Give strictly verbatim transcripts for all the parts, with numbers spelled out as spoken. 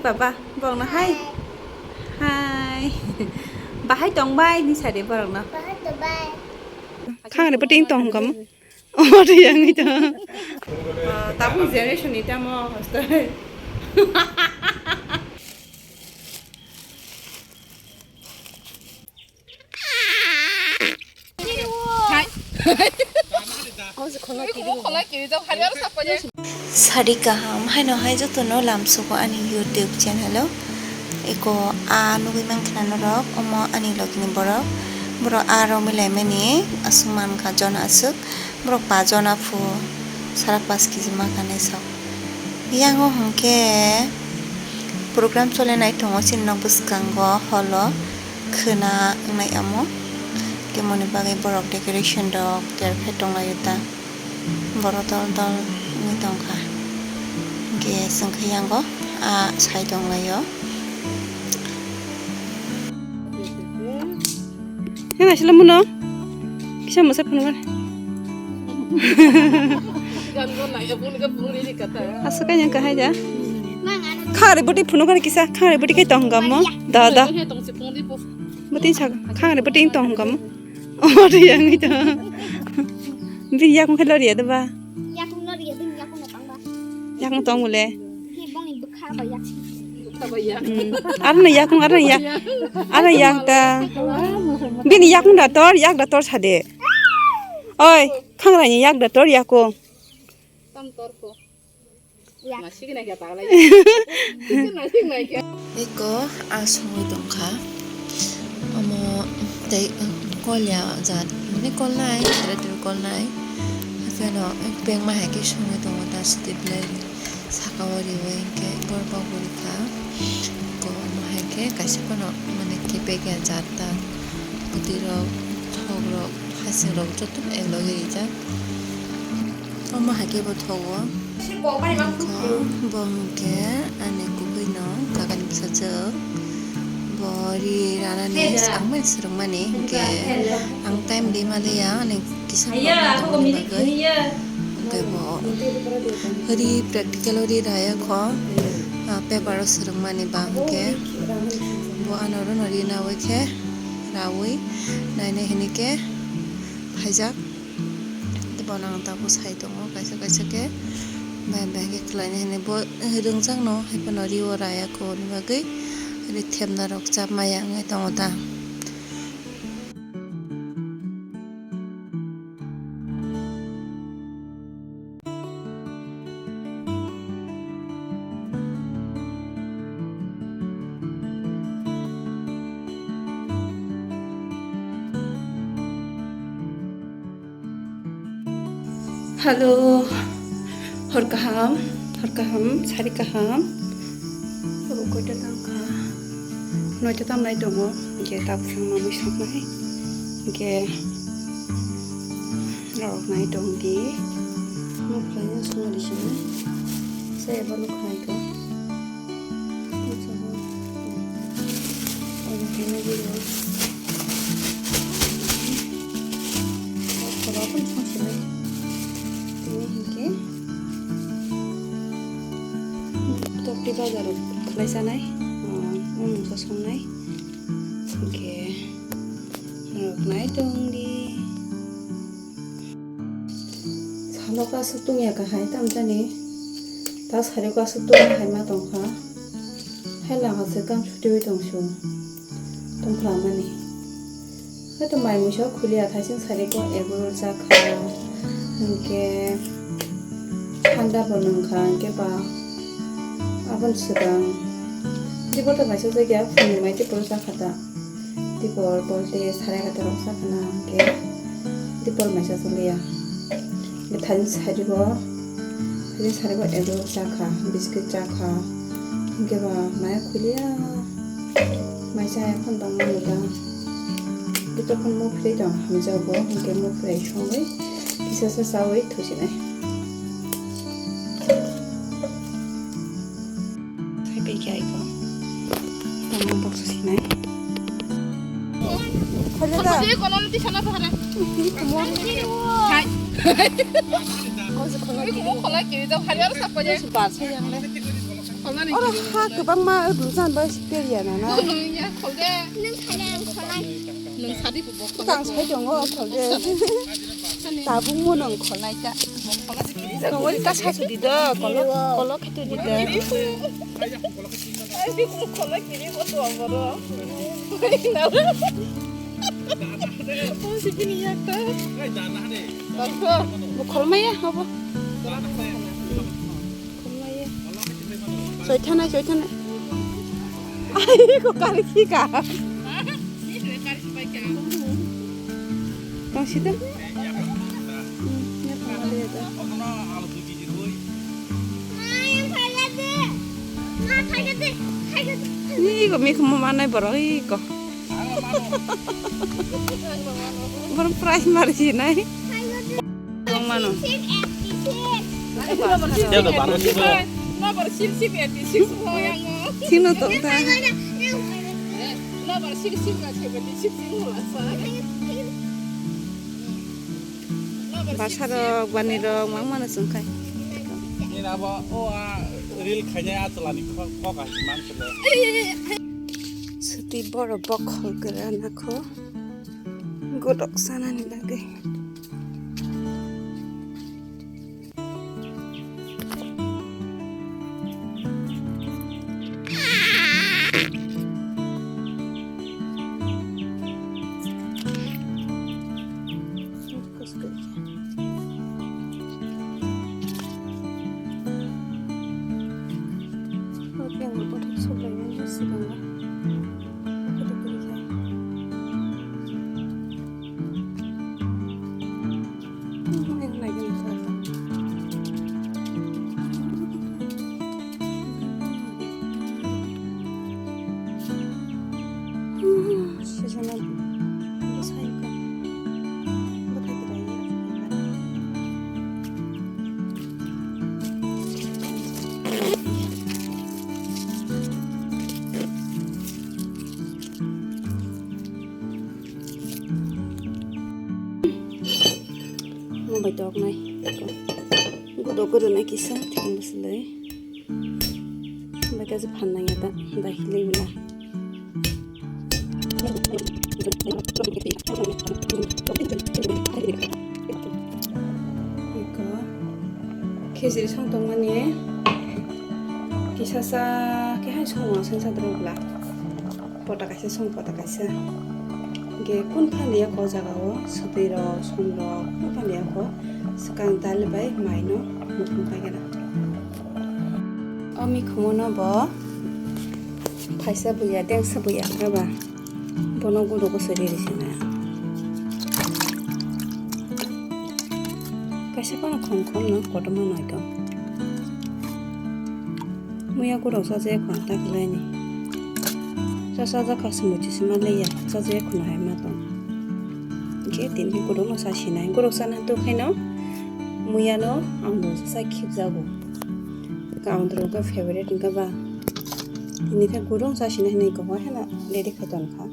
Baba, borokno hai. Hai. Bahai tong bai hinwi sadi borokno. Bahai tong bai. Khangni puting tong hwnkha mo. Omo to yang ito. Ah, tabuk generation ni tamo hostel. Sari kaham haino hai jotono lamsugo ani YouTube channel o. Eko a nugwi mankha norok, omo ani logini borok. Borok a romwi laimani aswk mankha jona aswk. Borok ba jona phu sara pash kg ma kanai sok. Yang o hwnkhe program solenai tongo chini nok bwskango hall o khwna wngnai amo. Kemoni bagwi borok decoration rok terphai tonglaio ta. Borok dol dol wngwi tongkha. Hwnkhe chwng khe yang o a sai tonglaio. Hena sila muno. Kisa masa phunukar. Asa kanya kahai ja. Khari buti phunukar kisa, khari buti kai tong gamo. Da, da. Buti sa, khari buti tong gamo. Oh, dia ngi to. Bin yak mkhelo ria da ba. Yakung no ria, bini yakung no tang ba. Yakung tong mule. He bongni bwkha ba yak. Bwkha ba yak. Hmm. Arno yakung, arno yak. Arno yak da. Bini yakung da tor, yak da tor sade. Oi, khangrani yak da tor yakung. Tam tor ko. Yak. Eko ang songwi tongkha. Omo tei kol ya jat, mane kol nai, tere tere kol nai. Haikhe no bengma hai khe songwi tongo ta sidi belai saka o riwi hinkhe borok bo gurikha. Eko omo hai khe kaisa phano mane kepek ya jat ta. Bwtwi rok, thok rok, hasing rok joto no ek loge rijak. Omo hai khe bo thogo. Bo hwnkhe ani kubui no kakani bwsajwk. Bo ri ranani ang bai swrwngmani hinkhe ang time di maliya ani kisa problem tongmani bagwi. Hinkhe bo ri practical o ri raya kho, ah, paper o swrwngmani ba hinkhe bo ano rono ri nawi khe rawi nainai hinkhe phaijak. Bono ang tabuk sai tongo kaisa kaisa khe bai bai khe khlaina hinwi bo rwngjakno haiphano rio raya kho hwnwi bagwi ri thepna rok chap maya wngwi tongo ta. Hello, hor kaham, hor kaham, sari kaham. Obo koita tangkha? Noita tamnai tongo, je tabuk thangma mui saknai. Je rok nai tong di. Mo khlai na songma di sini. Saya baru khai ko. Tini hinkhe tokti bazar khlai sanai, um, mungsa songnai, hinkhe rok nai tong di. Salo kasu tungya kahai tamjani. Ta sari kasu tungya hai ma tongkha. Hai lama se kam sutiwi tongsu. Tongkha mani. Hai to mai muisa khulia thaising sari ko egul jakha. Hinkhe thanda bo nungkha hinkhe ba abon swkang. Tibor to maisa jakya phunui mai tibor jakha ta. Dipor bolte sarai kata rok sakha na hwnkhe dipor maisa choliya. Hwnkhe thani sari bo, thani sari bo egg roll chakha, biscuit chakha. Hwnkhe ba maya khuliya. Maisa ya phone tong mani ta. Dipor phone mo phri tong hamjao bo, hwnkhe mo phri songwi kisa sa chawi thusinai. Hai pai khe aiko. Tamo box sinai. Khole da. Khole kono ti sana sana. Hai. Khole kono ti. Khole kiri da khale aro sap paje. Bar sa yang le. Oro ha kwbangma rwchapani bagwi se peri ya nana. Nwng sadi bo khol. Nwng sadi bo khol. Tang sai tongo khol de. Tabuk mo nwng khol nai ta. Khol nai ta. Tongwi ta sa su di do. Kolo, kolo khe tu di do. Ai, khol kiri bo to amoro. O sipini yakta. Bo khol maya hobo. Khol maya. Soithana, soithana. Ai, ko kari khika. Tong sida. Ni ko mi khumu manai borok i ko. Borok price mari sinai. Tong mano. Sino tong ta. Basarok, banirok, mang mano chwng khai. Nini abo o a reel khainai a chwlani kok a himang sile. Suti borok bokhol kwra nakho. Godok sanani bagwi. Mo bai tok nai. Godok godok nai kisa thang bwswlwi. Bai kaisa phan nang ya ta, bai hili wala. Iko khejri song tongmani kisa sa khe hai song seng sa drok la. Pota kaisa song pota kaisa. Ge kun phan liya ko jaga o sotwi rok song rok kun phan liya ko swkang dali bai mai no mukhung paigana. O mikhumo no bo phaisa buya dengsa buya kha ba bono gudo ko sori risi na. Kaisa kono khom khom no kotorma noi kha. Muya gurok chajakha ta khlaini. Chajakha sumui chisima leya chajakha no hai ma tong. Khe tini gurok no sa sinai gurok sana to khaino muya no ang bo sa khibjago. Ka ang dorok ka favorite wngkha ba. Tini khe gurok sa sinai hinui kok hena ready khai tong kha.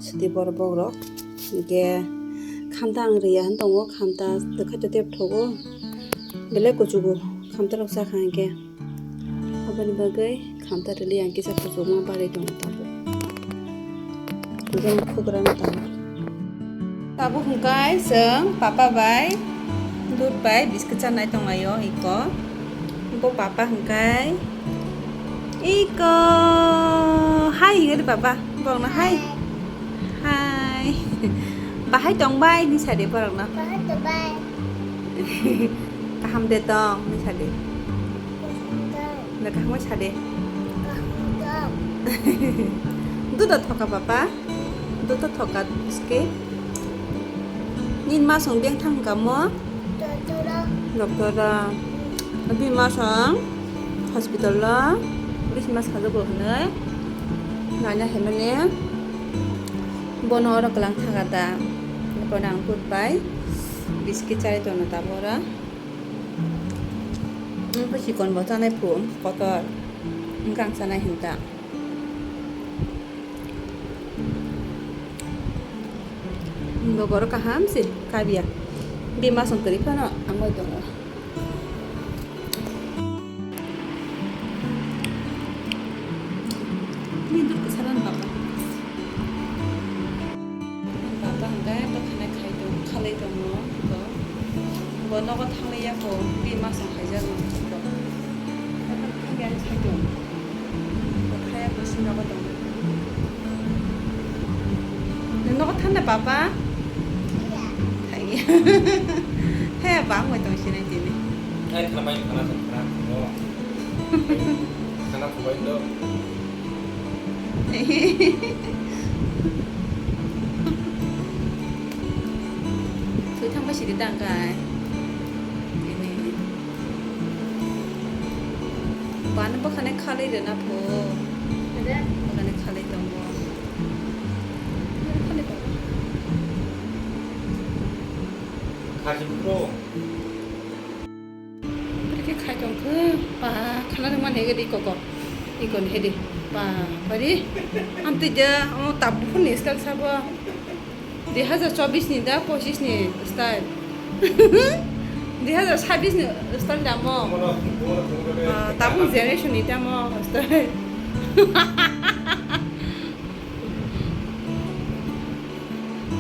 Sidi borok bokrok. Hingke khamta ang riya hin tongo, khamta twkhaito tep thogo, belai kuchugo khamta rok sakha hingke. Aboni bagwi khamta rili ang kisa kuchukma barwi tongo tabuk. Jang phugrano tongo. Tabuk hingkai chwng papa bai dud bai biskit chanai tonglaio iko. Bo papa hingkai iko hai hingri papa bokno hai. Hai. Bahai tong bai ni sadi borok no. Bahai tong bai. Kaham de tong ni sadi. Kaham tong. Na kaham sadi. Kaham tong. Duda thoka papa. Duda thoka ske. Nin ma song beng thang kamo. Doctor o. Doctor o. Bini masong hospital o bisi ma sajagwi hinwi naina hinmani bono oro kwlang thangkha da. Bono ang dud bai biskit chai tono tabuk oro. Wngkha chikon bo chanai phuru wngkha kotor. Wngkha ang chanai hinta. Bo borok kaham se kabiya. Bini masong kwrwi phano ang bai tongo. Bo nogo thangwi ya kho, bini masong khaijak no. Thangya ni saitung. Bo khaya kho si nogo tong. Nwng nogo thanda papa? Thangya. He bang bai tong sinai tini. Ai khana bai khana tong khana tong. Khana tong bai do. Thwi thangbai sidi tang kai. Ini. Bana bwkhani khalwi rwna pho. Bwkhani khalwi tongo. Khaji bro. Bwrwi khe khai tong khe, ba, khana rwmani hege di koko. Ikon hedi, ba, bari. Amtwi da, omo tabuk ni style sabo. Dui hazar chobbish ni da, pochish ni style. Dui hazar sabbish ni style da mo. Ah, tabuk generation ni da mo style.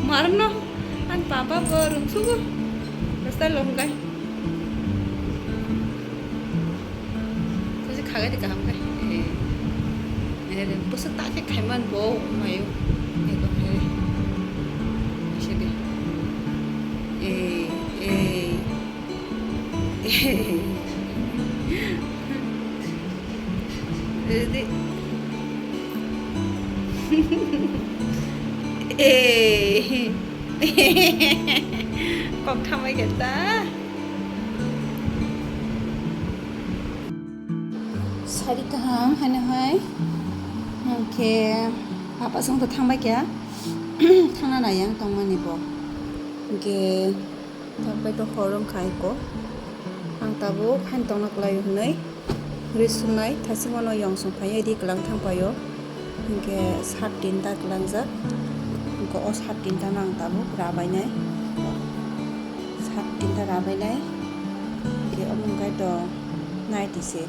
Marno, ani papa bo rungsugo. Rasta lom kai. Kasi khagai di kaham kai. Eh. Eh, pusu ta khe khaiman bo mayo. Eh, ko, eh. Sebe. Eh, eh. Ready? Eh. Kok thambai khe ta. Sari kaham hano hai. Hwnkhe papa song to thangbai khe. Thangna nai ang tongmani bo. Hwnkhe Tabuk to hor wngkha iko. Ang tabuk haino tongna kwlaio hwnwi ri sumnai, thaichingmano yong song phaiwi ri kwlang thang paio. Hinkhe sat tinta kwlangjak. Hinkhe o sat tinta no ang tabuk rabainai. Sat tinta rabainai. Hinkhe omo wngkha to ninety se.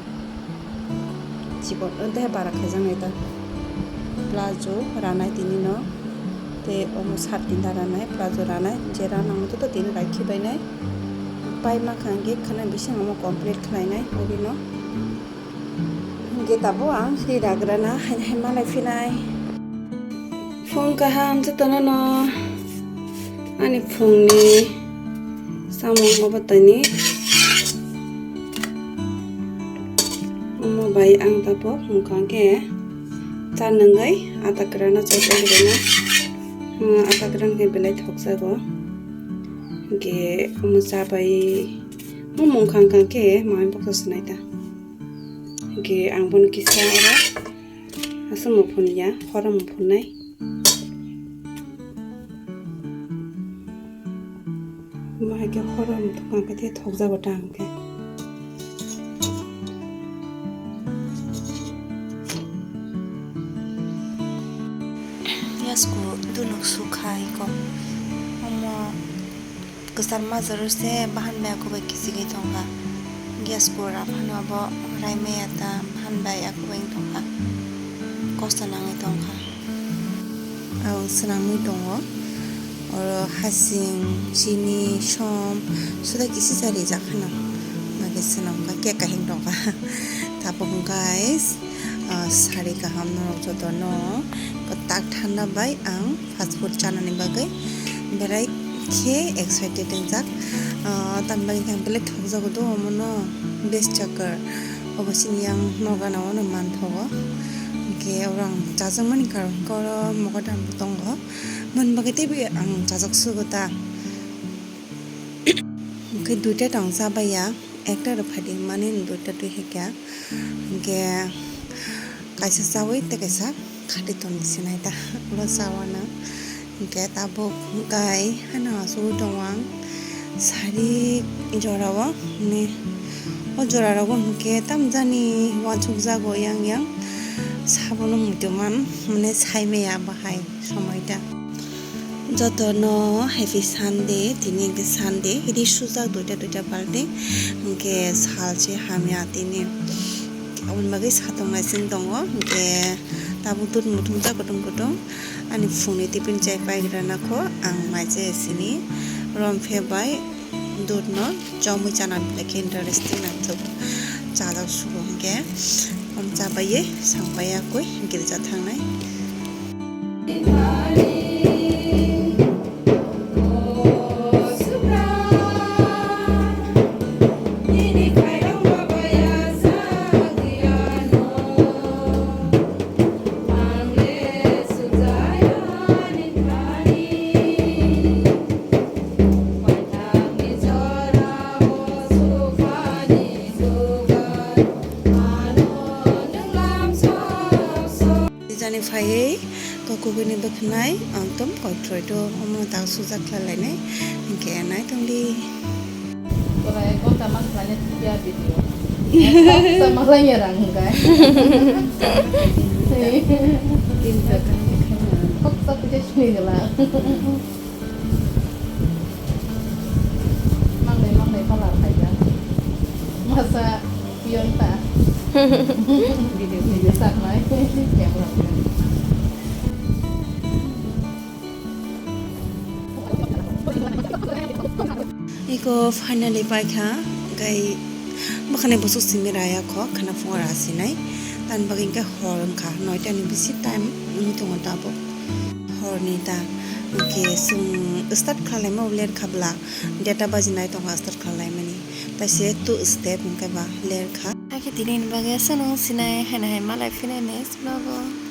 Chikon, tei bara khaijaknai ta. Plazo ranai tini no. Tei omo sat tinta ranai, plazo ranai. Je ranang to tini bai khibainai. Pai mankha hwnkhe khwna bising omo complete khlainai uri no. Hwnkhe tabuk ang ri ragrana hai hai malai phinai. Phung kaham jotono no ani phungni samung obo tini. Omo bai ang tabuk mukha khe cha nungwi ata kwrana chai rwna. Hmm, ata kwran khe belai thokjago. Hwnkhe omo cha bai omo mung khang khang khe mamai boksa swnai ta. Hwnkhe ang bono kisa oro aswk muphun ya, horo muphunai. Omo hai khe horo muphun khe thokjago ta hwnkhe. Yasku dunuk sukha iko. Omo kwchar majaro se bahan bai akubai kichigwi tongkha. Gas kura phano abo raimaya ta bahan bai akubai wng tongkha. Kosto nangwi tongkha. Ang swnamwi tongo. Oro hasing, chini, som, suda kisi cha rijak phano. Magi swnamkha, cake kahim tongkha. Tabuk guys, ah, sari kaham norok jotono kwtak thanda bai ang fast food chanani bagwi belai khe excited wngjak. Ah, tamni bagwi khe ang belai thokjago do omono best chakar. Obo chini yang noganao no manthogo. Hwnkhe oro ang chajakmani karon khe oro mogodam bo tongo. Boni bagwi teibo ang chajak sugo ta. Hwnkhe duita tong chabaiya, ekta rw phaidi mani duita twi hwnkhe. Hwnkhe kaisa chawi tei kaisa khati tongni sinai ta ulo chawana. Hwnkhe tabuk gai hano achugwi tongo ang sari jorao hwnwi. O jorarogo hwnkhe tamjani uansukjago yang yang sabono muitu man mane saimaya bahai somoi ta. Jotono happy Sunday, tini hwnkhe Sunday, ri sujak duita duita balti, hwnkhe sal se hamya tini. Aboni bagwi satung naising tongo, hwnkhe tabuk dut muthungjak kutung kutung. Ani phungni tiffin chai paigrana kho ang mai chaya sini, romphe bai Dudh no chomwi chana belai khe interesting nangthok, chajak sugo hinkhe. Om chabai ye sangbai ya koi girja thangnai. Jani phaiwi kokubini bwkhnai, ang tom koitroi do, omo tak sujak khlai lainai, hinkhe nai tongdi. Pura ek ghonta ma khlaina thikya video. Ek ghonta ma khlaina rang hinkhe. Tin ghonta. Kok tak je sini gela. Manglai manglai colour khaijak. Masa pion ta. Video video saknai. Camera. Iko finally paikha, gai bwkhani bwswk simi raya kho, khana phungo ra sinai. Tani bagwi hinkhe hor wngkha, noita ni bisi time wng tongo tabuk. Horni ta, hinkhe chwng start khlai laima ler kha bwla, deta baji nai tongkha start khlai laimani. Taise two step hinkhe ba ler kha. Hakhe tini ni bagwi aswk nung sinai, haino hai malai phinai next vlog o.